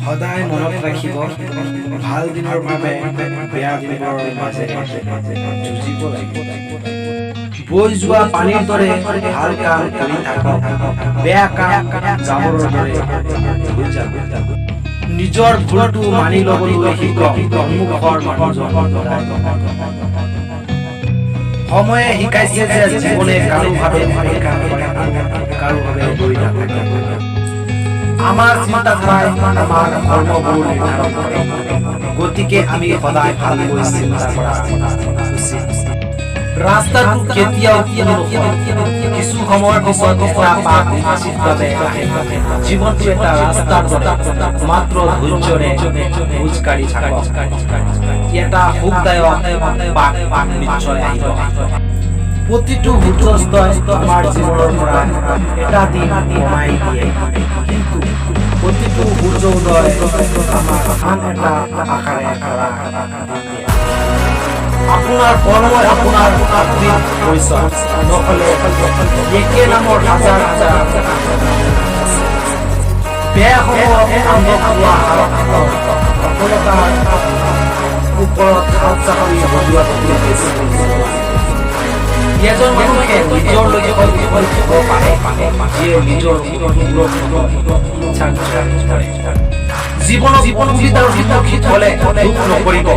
সদায় মনত ৰাখিব, ভাল দিনৰ বাবে বেয়া দিনবোৰৰ মাজেৰে যুঁজিব লাগিব। বৈ যোৱা পানীৰ দৰে ভাল কাম কৰি থাকক, বেয়া কাম জাবৰৰ দৰে ধুই যাব। নিজৰ ভুলটো মানি ল'বলৈ শিকক, সন্মুখৰ মানুহজন সদায়। সময়ে শিকাইছে যে জীৱনে কাৰো বাবে অপেক্ষা নকৰে আৰু কাৰো বাবে ৰৈ নাথাকে। আমাৰ চিন্তাধাৰাই আমাৰ কৰ্মবোৰ নিৰ্ধাৰণ কৰে, গতিকে আমি সদায় ভালকৈ চিন্তা কৰা উচিত। ৰাস্তাটো কেতিয়াও পোন নহয়, কিছু সময়ৰ পিছত এটা পাক নিশ্চিতভাৱে আহে। জীৱনটো এটা ৰাস্তাৰ দৰে, মাত্ৰ ধৈৰ্যৰে খোজ কাঢ়ি থাকক, এটা সুখদায়ক পাক নিশ্চয় আহিব। প্ৰতিটো সূৰ্যাস্তই আমাৰ জীৱনৰ পৰা এটা দিন কমাই দিয়ে, কিন্তু প্ৰতিটো সূৰ্য উদয় আমাক আন এটা আশাৰে ভৰা দিন দিয়ে। আপোনাৰ কৰ্মই আপোনাৰ আত্মিক পৰিচয়, নহ'লে একে নামৰ হাজাৰ হাজাৰ আছে। বেয়া সময়ত কান্দ খোৱা সফলতাৰ ওপৰত হাত চাপৰি বজোৱাতকৈ বেছি। এজন মানুহে নিজৰ লক্ষ্যত উপনীত হ'ব পাৰে যিয়ে নিজৰ পূৰণ ইচ্ছা কৰে। জীৱনত অসুবিধাৰ সন্মুখীন হ'লে দুখ নকৰিব।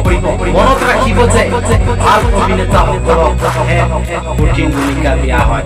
মনত ৰাখিব যে ভাল অভিনেতাসকলকহে কঠিন ভূমিকা দিয়া হয়।